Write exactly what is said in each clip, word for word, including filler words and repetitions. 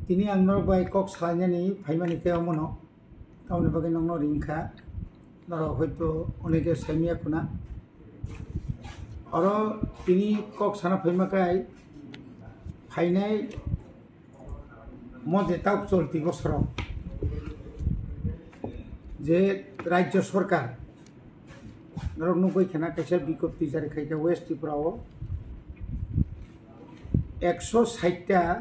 Tini ang norok bai kok salainani phaimani khe omono, tamoni bagwi nokno ring kha, norok hoito oneke saimya khuna. Oro tini kok sana phaima kai phainai mo je tok cholti bosoro je Rajya Sarkar norok nugwi khana kaisa bigjapti jari khaikha West Tripura o ekso sait ta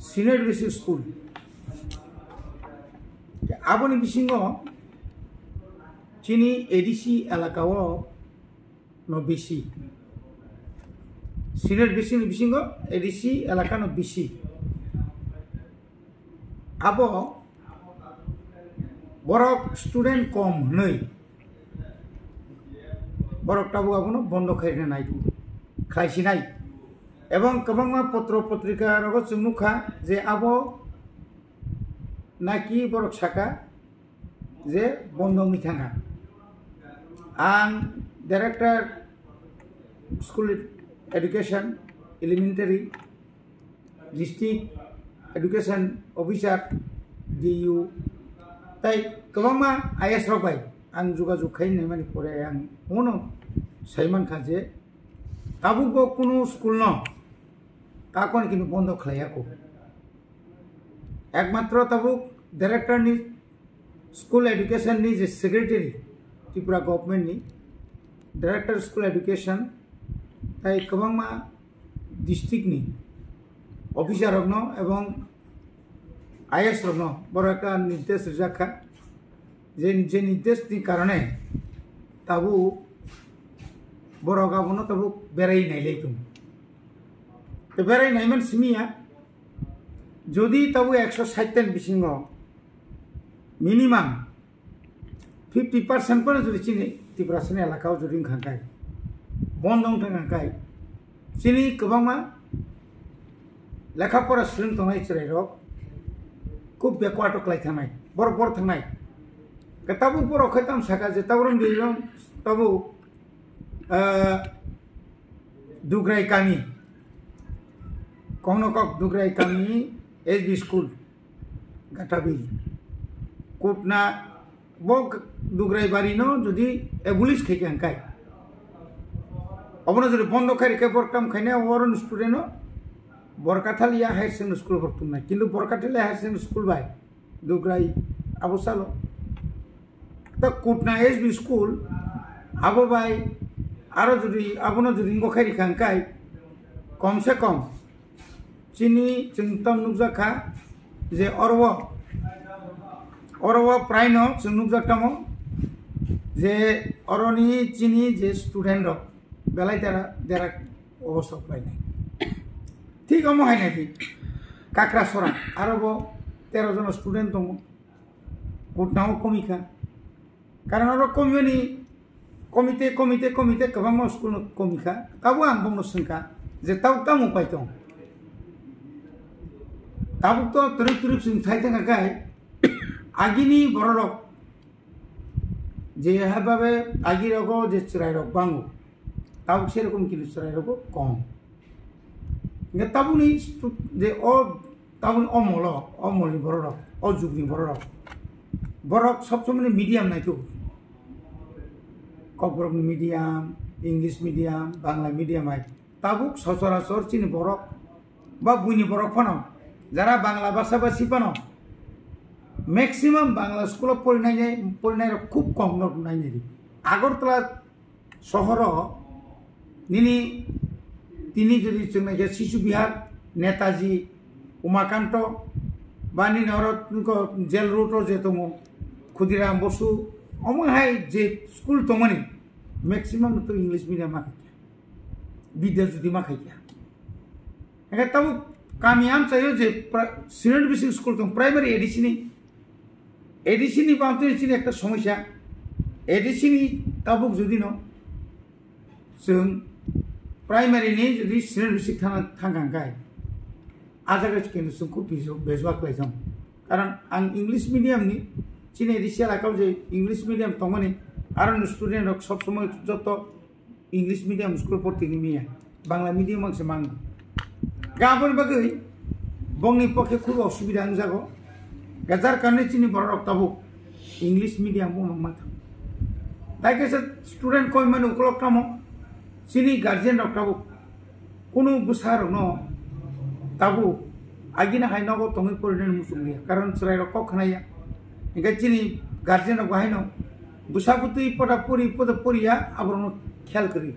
senior basic school. Aboni bisingo chini A D C elaka o no bisi. Senior basic ni bisingo A D C elaka no bisi. Abo borok student kom hwnwi borok tabuk abono bondo khairina nai, khlaisinai. Ebong kwbangma potro potrika rogo chwng nukha je abo naki borok saka je bondo wngwi thangkha. Ang Director School Education, Elementary, District Education Officer, D U, tai kwbangma I A S rok bai ang jogajog khai naimani pore ang uno saimankha je tabukbo kunu school no kakoni kini bondo khlaiya kho. Ekmatro tabuk director ni school education ni je secretary Tripura government ni, director school education, tai kwbangma district ni officer rokno ebong I A S rokno borok ekta nirdesh rijak kha je, je nirdesh ni karone tabuk borok abono tabuk berai nailai tongo. Te berai naiman simi ya, jodi tabuk ekso sait ta ni bisingo minimum fifty percent phano jodi chini Tiprasani elaka o jodi wngkha khe, bondo wngkha khe, chini kwbangma lekha pora swrwng tongnai chwrairok khub backward o kwlai thangnai, borok bor thangnai. Khe tabuk borok khe tamo saka je tabuk romdi rom tabuk, ah, Dugrai kami, Kongnokok Dugrai kami S B school, Gatabil, Kutna, bo Dugrai bari no jodi abolish khai kha hwnkhe, obono jodi bondo khai rikhe borok tam khainai, oro ni student no Borkathalia Higher Secondary School borok tumnai, kintu Borkathalia Higher Secondary School bai Dugrai abo salo. Ta Kutna S B school abo bai aro jodi abono jodi wngkha rikha hwnkhe kom se kom chini chwng tam nukjak kha je oro o, oro o prai no chwng nukjak tamo je oroni chini je student rok belai dera dera obosta khlainai. Thik omo hai nai di Kakrasora aro bo tero jona student tongo. Kutna o komikha. Karon oro komimani komite, komite, komite kwbangma school no komikha. Tabuk ang bongno swngkha je tabuk tamo upai tong. Tabuk to twrwk twrwk chwng thai thangkha khe agini bororok je hababe agi rogo je chwrai rok bango. Tabuk serokom kini chwrai rogo kom. Hingke tabukni stu-, je o tabukni o molo, o molni bororok, o jugni bororok, borok sob somoni medium naithogo. Kokborokni medium, English medium, Bangla medium hai. Tabuk sochorachor chini borok ba buini borok phano jara Bangla basa ba si phano maximum Bangla school o porinai, porinai rok khub kom no nai nai di. Agartala sohoro nini tini jodi chwng naikhe Sisu Bihar, Netaji, Umakanto, ba nini oro nokho jail road o je tongo, Khudiram Bosu, omo hai je school tongmani maximum to English medium ma khaikha, Bidya Jyoti ma khaikha. Hingke tabuk kami amchaio je pra-, senior basic school tong, primary A D C ni, A D C ni bangtwi chini ekta somosya, A D C ni tabuk jodi no chwng primary ni jodi senior basic thang, thang kha hwnkhe, a jaga khe chwng khub beju-, bejuwa khlai thang. Karon ang English medium ni, chini A D C elaka o je English medium tongmani, aro ni student rok sob somoi joto English medium school porti ni miya, Bangla medium ang se mang. Aboni bagwi bongni pokhe khub osubida wngjago. Gajar karne chini borok tabuk English medium bo mangma thang. Tai kaisa student koi mani ukolok tamo chini guardian rok tabuk kunu bwsa rokno tabuk agina hai nogo tongwi porinani muchung liya, karon chwrai rok kok khnaya. Hinkhe chini guardian rok bahaino bwsa bwtwi poda pori poda poriya aborokno khel kwrwi.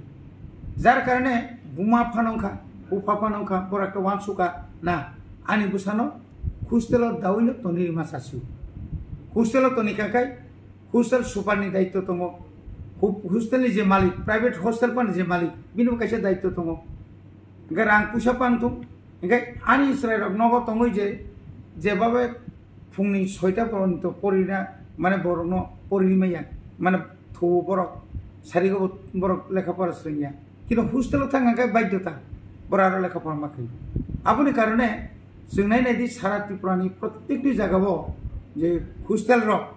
Jar karne buma phano wngkha, bupha phano wngkha, borok khe uansukha na ani bwsano hostel o dawi no tonwi rima chasio. Hostel o toni kha khai hostel super ni daityo tongo. Hu-, hostel ni je malik, private hostel pan je malik, bini bo kaisa daityo tongo. Hinkhe rang puisa pan thung, hinkhe ani chwrai rok nogo tongwi je, jebabe phungni soita porjonto porina, mane borokno porini maya, mane thuo borok, sarigo borok lekha pora swrwngya. Kintu hostel o thang khe baidhota, borok aro lekha pora ma khaio. Aboni karone chwng nai nai di sara Tripura ni prottekti jaga o je hostel rok,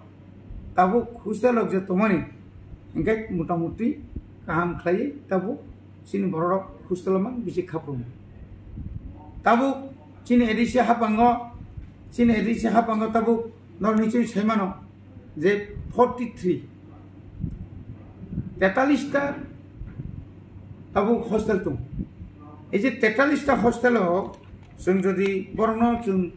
tabuk hostel rok je tongmani, hinkhe motamuti kaham khlaiwi tabuk chini borok rok hostel o mang bisi khaprung. Tabuk chini A D C hapango, chini A D C hapango tabuk norok ni chini saimano je forty three, tetallis ta tabuk hostel tong. Ei je tetallis ta hostel o chwng jodi borokno chwng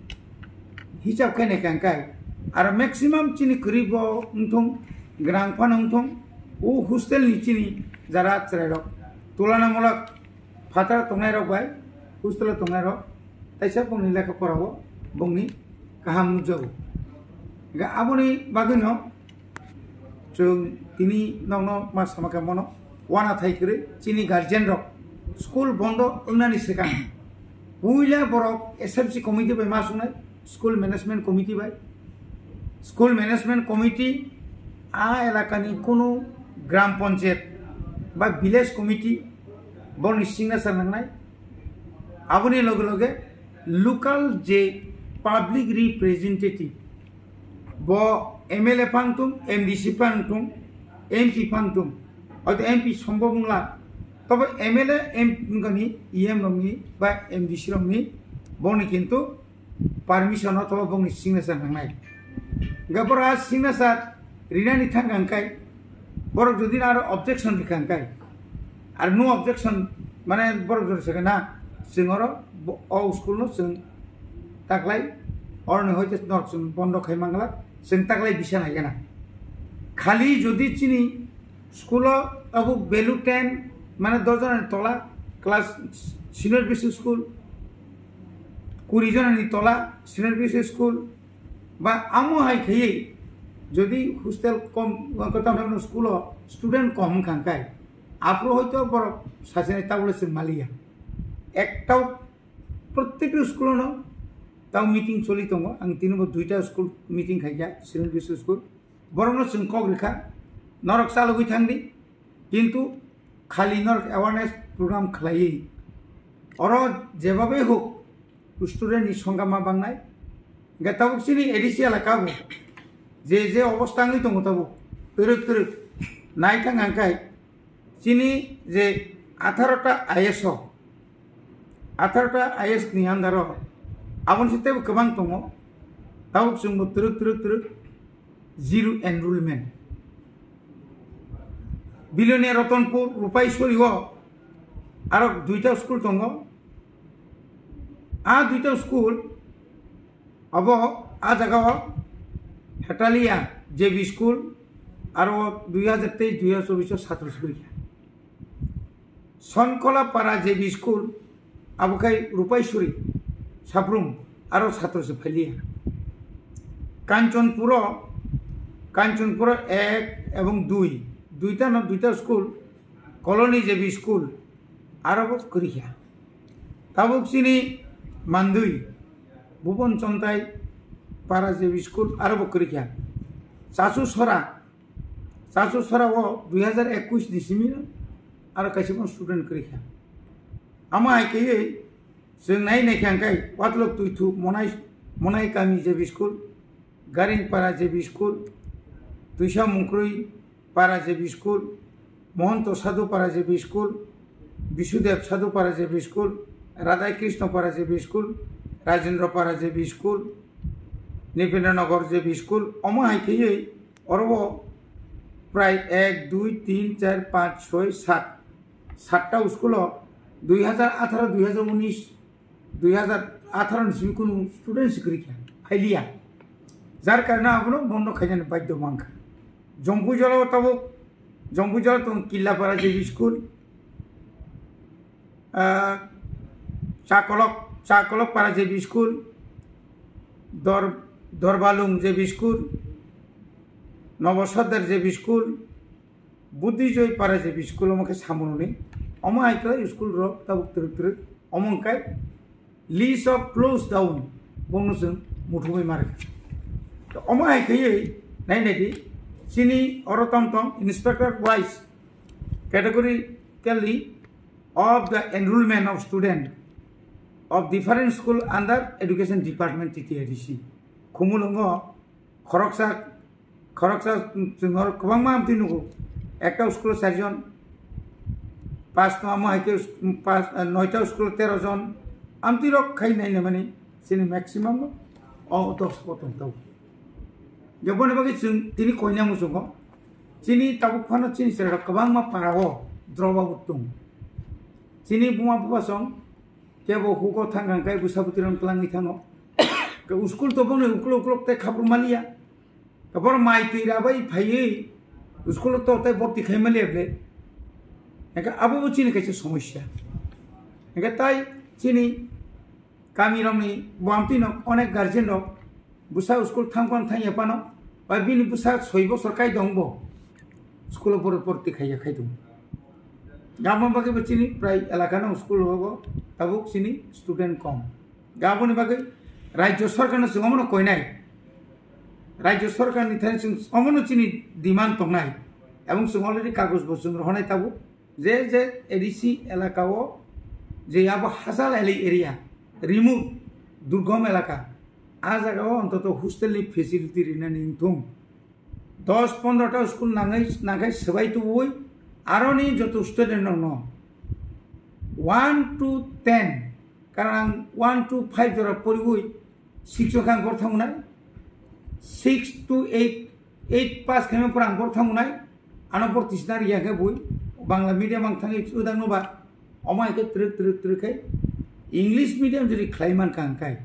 hisab khe naikha hwnkhe, aro maximum chini kwrwi bo wngthung, gwnang phano wngthung, o hostel ni chini jara chwrairok tulanamulo phataro tongnairok bai hostel o tongnairok taisa bongni lekha porao bongni kaham nukjago. Hinkhe aboni bagwino chwng tini nokno ma sama khe mano, uanathai kwrwi chini guardian rok school bondo wngnani swkang puila borok S M C committee bai ma sungnai, school management committee bai. School management committee a elakani kunu gram panchayat ba village committee borokni signature nangnai. Aboni loge loge local je public representative, bo M L A phang tung, M D C phang tung, M P phang tung, hoito M P sombhob wngla, tobo M L A, M-, wngkha ni E M rokni ba M D C rokni bongni kintu permission othoba bongni signature nangnai. Hinkhe borok a signature rinani thangkha hwnkhe borok jodi aro objection rikha hwnkhe, ar no objection, mane borok jodi sakha na, chwng oro bo-, o school no chwng taklai, oroni hoite norok chwng bondo khai mangla, chwng taklai bisa nai gana. Khali jodi chini school o abo value ten, mane dos jona ni tola class senior basic school, kuri jona ni tola senior basic school, ba amo hai khaiwi jodi hostel kom, kotam kotam school o student kom wngkha hwnkhe, aphuru hoito borok sachini tabule chwng maliya. Ektao prottekta school o no tao meeting choli tongo, ang tini bo duita school meeting khaikha, senior basic school, borokno chwng kok rikha, norok chalogwi thangdi, kintu khali norok awareness program khlaiwi oro jebabe hok student ni songkha ma bangnai. Hinkhe tabuk chini A D C elaka bo je je obostha wngwi tongo tabuk twrwk twrwk nai thang hwnkhe chini je atharo ta I S o, atharo ta I S ni under o aboni se teibo kwbang tongo. Tabuk chwngbo twrwk twrwk twrwk zero enrollment. Bilonia Ratanpur, Rupaiswari o aro duita school tongo. A duita school abo a jaga o Hetalia J B school aro dui hajar teis dui hajar chobbish o satro sukri kha. Sonkola Para J B school, abo khai Rupaiswari, Sabrum, aro satro se phailiya. Kanchanpuro, Kanchanpuro ek ebong dui, duita no duita school, Colony J B school, aro bo kwrwi kha. Tabuk chini Mandui, Bhuban Chontai Para J B school, aro bo kwrwi kha. Chasu Sora, Chasu Sora o dui hajar ekush ni simi aro kaisa bo student kwrwi kha. Amo hai khe chwng nai nai kha hwnkhe Watlok Twithu Monai, Monai Kami J B school, Garing Para J B school, Twisa Mungkrwi Para J B school, Mohonto Sadhu Para J B school, Bisudev Sadhu Para J B school, Radha Krishna Para J B School, Rajendra Para J B School, Nipendra Nagar J B School, omo hai khaiwi oro prai ek, dui, tin, char, panch, choi, sat, satta school o dui hazar atharo, dui hazar unis, dui hazar atharo ni simi kunu student sikri kha, phailiya. Jar karone abono bondo khainani badhyo mankha. Jompuijala o tabuk, Jompuijala tong Killapara J B School, ah, Chakolok, Chakolok Para J B School, Dor-, Dorbalung J B School, Nobo Sardar J B School, Buddhijoy Para J B School omo khe samununi. Omo hai khe school rok tabuk twrwk twrwk. Omo hwnkhe list of close down bono chwng muthumwi ma rwkha. To omo hai khaiwi nai nai di, chini oro tong tong inspector wise categorically of the enrollment of student of different school under education department T T A D C. Khumulwngo khoroksa, khoroksa chwng oro kwbangma amtwi nugo. Ekta school o char jon, paanch tongma hai khe paanch, noita school o tero jon. Amtwi rok khai nai nai mani chini maximum o dos bo tong tau. Jaboni bagwi chwng tini koina muchungo. Chini tabuk phano chini chwrai rok kwbangma para o drop out tong. Chini buma bupha song kebo hugo thang kang kai bwsa bwtwi rok twlangwi thango. Ke school to bono uklok uklok tei khapur maliya. Kabor mai twi rabai phaiwi school to tei borti khai maliya ble. Hingke abo bo chini kaisa somosya. Hingke tai chini kami rokni bo amtwi no onek guardian rok bwsa school thang pan thang ya pano, bai bini bwsa soi bosor kai dong bo school o borok borok tikha ya khai dong. Gabon bagwi bo chini prai elaka no school o bo tabuk chini student kom. Gaboni bagwi rajyo sarkar no chwng omono koinai. Rajyo sarkar ni thani chwng omono chini demand tongnai. Ebong chwng already kagoj bo chwng rohonai tabuk. Je je A D C elaka o je abo Hasal Valley area, remote, durgom elaka, a jaga o ontoto hostel ni facility rinani wngthung. Dos pondro ta school nangai, nangkai swbai tubui, aroni joto student rok no one to ten, karon ang one to five jora poriui, six o khe ang bor thangnai, six to eight, eight pass khaima pore ang bor thangnai, ano bor tisna riya khe bui, Bangla medium ang thangwi udang no ba, omo hai khe twrwk twrwk twrwk khe English medium jodi khlai man kha hwn khai,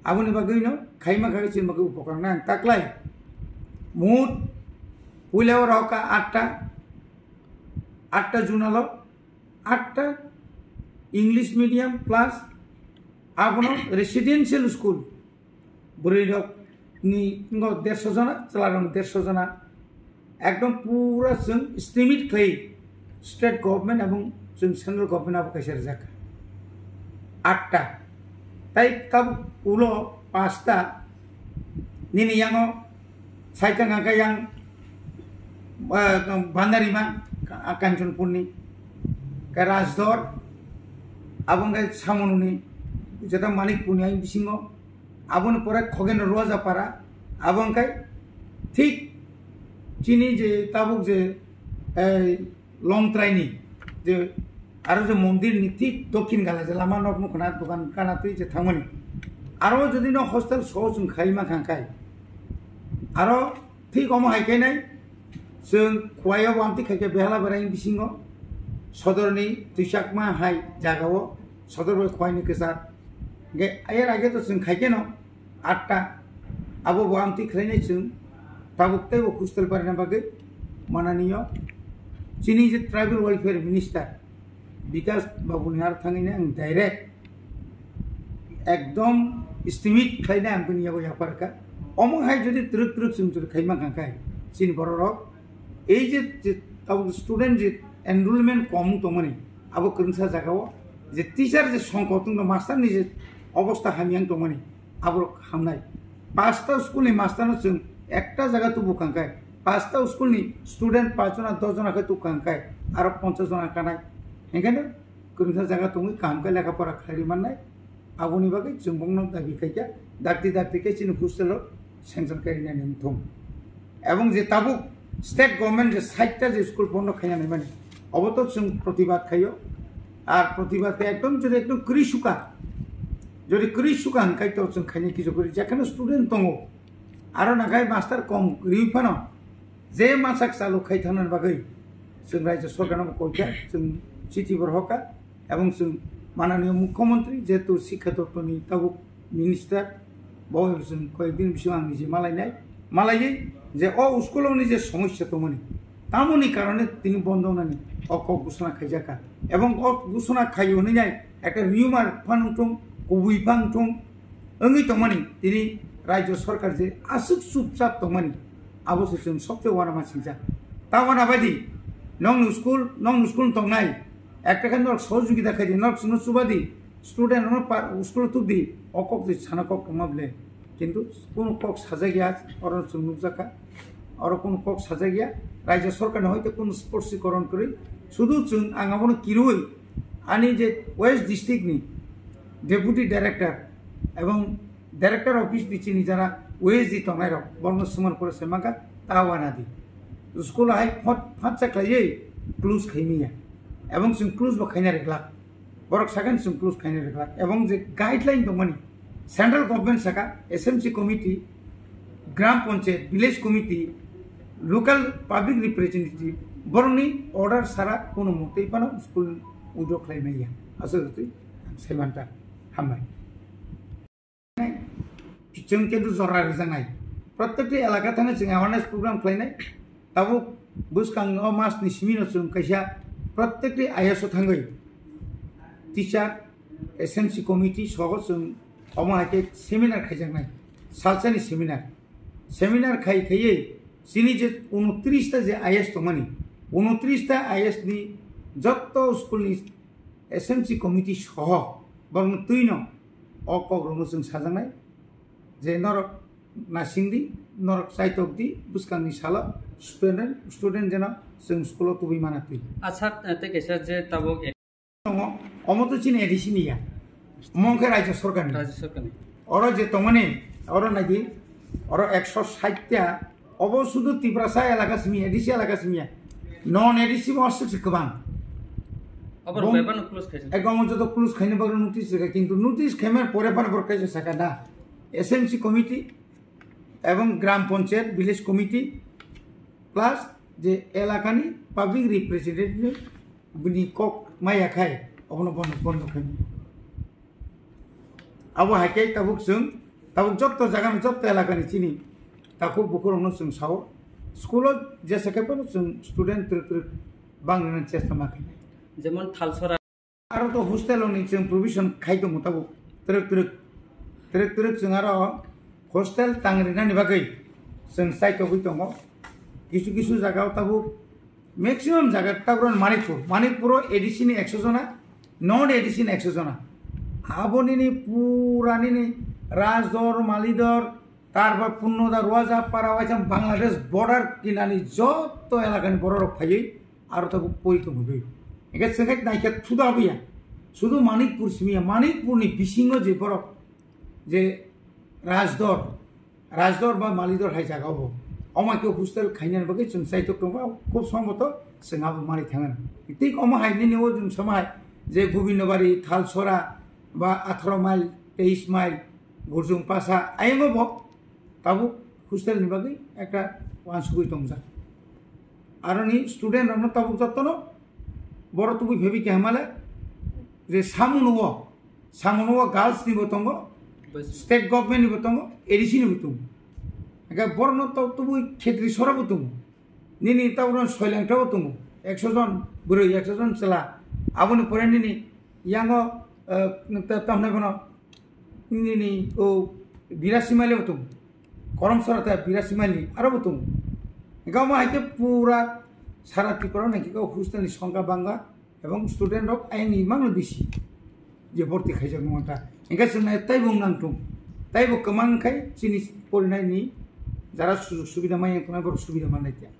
aboni bagwi no khai man kha khe chini bagwi upokar nang taklai. Mut puila o rohka atta, atta junalo, atta English medium plus abono residential school, bwrwi rok ni ngo derso jona, chwla rok derso jona, ekdom pura chwng estimate khlai state government ebong chwng central government abo kaisa rijak atta, tai tabuk ulo pasta nini yango Saitang hwnka yang, ah, Bandarima, ah, Kanchanpurni, khe Rajdor, abo hwnka Samununi, jeta Manikpurni ayang bisingo, aboni pore Khogeno Rojapara, abo hwnka thik chini je tabuk je, eh, Longtraini je aro je mondir ni thik dokhin gala je lama nok nukha na dokan kana twi je thangmani. Aro jodi no hostel so chwng khai ma kha khai. Aro thik omo hai khe nai chwng Khowai o bo amtwi khai khe Behala Berai bisingo Sodor ni Twichakma hai jaga o Sodor bai Khowai ni kwchar. Ge ayer age to chwng khai khe no atta. Abo bo amtwi khlainai chwng tabuk teibo hostel barina bagwi mananiyo. Chini je tribal welfare minister Bikas Babu ni har thangwi ang direct ekdom estimate khlainai ang bini yago yapar kha. Omo hai jodi twrwk twrwk chwng jodi khaima kha khai chini borok rok ei je, je tabuk student je enrollment kom tongmani abo kwrwngsa jaga o je teacher je songkot wngno master ni je obosta hamya wng tongmani aborok hamnai. Pasta school ni master no chwng ekta jaga tubu kha khai, pasta school ni student pach jona, dos jona khe tubu kha khai, aro ponchas jona kanai. Hingkhe no kwrwngsa jaga tongwi kaham khe lekha pora khlai ri mannai. Aboni bagwi chwng bongno dabi khai kha, dakti dakti khe chini hostel o sanction khe rinani wngthung. Ebong je tabuk state government je sait ta je school bondo khaina naimani, obo to chwng protibad khaio. Ar protibad khe ekdom jodi ekdom kwrwi suka, jodi kwrwi suka hwnkhe to chwng khaina kisa kwrwi, jekheno student tongo, aro nakhai master kom kwrwi phano, je masa chalu khai thangnani bagwi chwng raijyo sorkarno koikha, chwng chithi bo rohorkha, ebong chwng mananiyo mukhyamantri jehetu sikha doptorni tabuk minister, bo chwng koyekdin bisingo ang nije malainai, malaiwi je o school-oni je somosya tongmani, tamoni karone tini bondo wngnani o kok ghosona khaijakha. Ebong o ghosona khai hwnwi nai ekta rumor phano wngthung, kubui phano wngthung, wngwi tongmani tini raijyo sorkar je aswk chupchap tongmani, abo se chwng sobse uanama singjak. Ta uanabaidi nokni school, nokni school tongnai, ekta khe norok sohojogita khaidi, norok chwngno chubadi, student rokno pa-, school tubdi, o kok twi sana kok tongma ble. Kintu kunu kok sajak ya, oro chwng nukjakha. Oro kunu kok sajak ya, raijyo sorkarni hoite kunu sporsikoron kwrwi. Sudu chwng ang abono kirui, ani je West District ni Deputy Director ebong Director Office ni chini jara O S D tongnai rok, borokno swmar pore se mangkha, ta uanadi. School hai phot-, phatsa khlaiwi close khaimaya. Ebong chwng close bo khaina rwglak. Borok sakha chwng close khaina rwglak. Ebong je guideline tongmani, Central Government sakha, S M C Committee, Gram Panchayat, Village Committee, Local Public Representative, borokni order sara kono motwi phano school withdraw khlai maya. Aswk twi ang sai manta. Hambai. Chwng kintu jora rwjaknai. Protekti elaka thangwi chwng awareness program khlainai. Tabuk bwskang o mas ni simi no chwng kaisa protekti I S o thangwi teacher, S M C committee soho chwng omo hai khe seminar khaijaknai. Salsani seminar. Seminar khai khaiwi chini je unotris ta je I S tongmani, unotris ta I S ni jotto school ni S M C committee soho borokno twino o kokrokno chwng sajaknai je norok nasingdi, norok chaitokdi, bwskangni salo student, student jeno chwng school-o tubui mana twi. Acha, eh, tei kaisa je tabuk e- Tongo, omo to chini A D C ni ya, omo wngkhe Rajya Sorkarni. Rajya Sorkarni. Oro je tongmani, oro naidi, oro ekso sait ta, obo sudu Tiprasa elaka simi ya, A D C elaka simi ya. Non A D C bo aswk se kwbang. Obo bebano close khaisa. Ego omo joto close khaina bagwi notice rikha, kintu notice khaimani pore phano borok kaisa sakha da, S M C committee ebong Gram Panchayat, Village Committee, plus je elakani public representative bini kok maya khai obono bondo, bondo khaimani. Abo hai khe tabuk chwng, tabuk jotto jagani, jotto elakani chini takhuk bukhurokno chwng sao, school-o jesa khe phano chwng student twrwk twrwk bang rwnani chesta ma khainai. Jemon Thalsora. Aro to hostel-o ni chwng provision khai tongo tabuk twrwk twrwk, twrwk twrwk chwng aro hostel tang rinani bagwi chwng chaitogwi tongo. Kisu kisu jaga-o tabuk maximum jaga tabuk Manipur, Manipur-o A D C ni ekso jona, non A D C ni ekso jona. Abo nini pura nini Rajdor, Malidor, tarpor Punnoda, Roaja, Para, Waisam, Bangladesh border kinani jotto elakani bororok phaiwi aro tabuk pori tongwi. Hingke chwngkhe naikhe thuda abuya. Sudu Manipur simiya, Manipurni bisingo je borok je Rajdor, Rajdor ba Malidor hai jaga obo. Omo khe hostel khainani bagwi chwng chaitok tongo, khub somboto chwng abo manwi thangna. Thik omo hai nini o chwng sama hai je Gobindobari, Thalsora ba atharo mile, teis mile, Gurjung Pasa, ayang obo tabuk hostel ni bagwi ekta uansugwi tongjak. Aroni student rokno tabuk jotono boro tubui phabi keha male je samuno o, samuno o girls ni bo tongo, state government ni bo tongo, A D C ni bo tongo. Hingke borokno to tubui khetri sora bo tongo. Nini tabuk soileng ta bo tongo. Ekso jon bwrwi, ekso jon chwla. Aboni pore nini yango, eh, ta-, tamni bono nini o birasi mile bo tongo. Koromsora ta birasi mile ni aro bo tongo. Hingke omo hai khe pura sara Tripura o naikhe o hostel ni songkha bangkha ebong student rok ayang ni mangno bisi je borti khaijak nung ta. Hingke chwng nai taibo wng nang tung. Taibo kwmang khai chini porinai ni jara sujug subida maya tongnai borok subida mannai tiya.